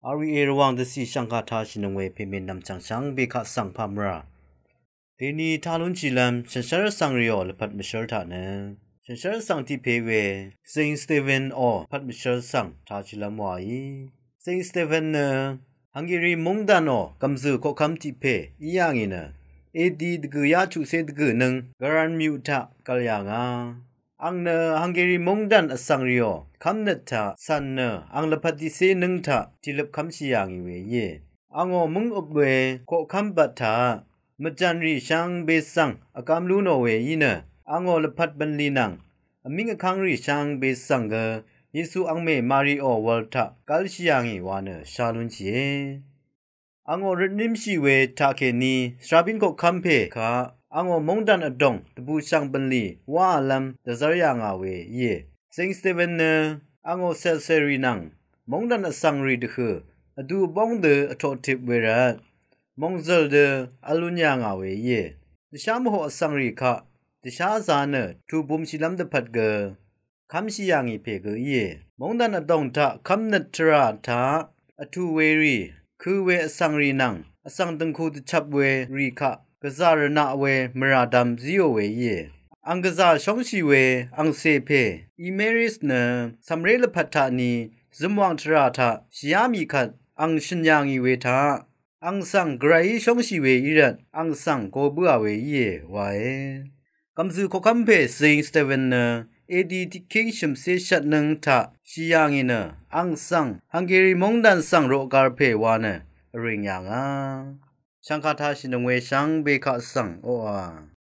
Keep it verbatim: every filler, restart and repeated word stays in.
Rvwàng dvcì shv̀ngkà tāshìnøng we pèmènvm chv̀ngshvng bèkaq svng pà mvrà dèni tā lúnshìlv́m shànshér vsvng rìò lvpat mvshǿl taq nø shànshér vsvng tiq pè we Saint Stephen ò lvpat mvshǿl svng tāshìlv́m wàí. Saint Stephen nø Hungary móngdànò gv̀mzø̀ koqkv́m tiq pè í yà ngì nø edi dvgø̀yá chuqcé dvgø̀nǿng Garan myuq taq gv̀l yà ngà. Àng nø Hungary móngdàn vsvng rìò kv́mnøt taq cv̀n nø àng lvpat tiqcé nǿng taq tìløp kv́mshì yà ngì we íe. Àngò mǿng øp we koqkv́m bvt taq mvjànrì shvngbe svng vgám lú nò we í nø àngò lvpat bv̀nlì nvng vmíng vkv́ngrì shvngbe svng gø Yesu àngmè Mariò wv̄l taq gv́lshì yà ngì wa nø shá lúnshìe. Àngò røtnímshì we taqkèní Svrabín koqkv́m pè kaq àngò móngdàn vdòng dvbùshv̀ng bv̀nlì wáalv́m dvzv́r yà ngà we íe. Saint Stephen nø àngò cèlcèrì nvng móngdàn vsvng rì dvhø̀ vdu vbóng dø vtoqtip we rvt mòngzø̀l dø v̄l lún yà ngà we íe. Dvshá mvhoq vsvng rì kaq dvsházā nø tùbumshìlv́m dvpvt gø kv́mshì yà ngì pè gø íe. Móngdàn vdòng taq kv́mnøt tvrà taq vtù werì kø̄ we vsvng rì nvng vsvng dø̀ngku dvchvp werì kaq gvzà rvnaq we mvràdvm zíò we íe. Àng gvzà shóngshì we àngcè pè Emeris nø cv̀mré lvpat taqni zømwàng tvrà taq shìá mì kvt àng shø̀n yà ngì we taq àng svng gvrayí shóngshì we í rvt àng svng go bǿà we íe wae. Gv̀mzø̀ koqkv́m pè Saint Stephen nø edi tiqkíng shø̀mcé shvtnǿng taq shì yà ngì nø àng svng Hungary móngdàn svng roqgar pè wa nø vrìng yà ngà. Shv̀ngkà tāshìnøng we shvngbe kaq svng oqà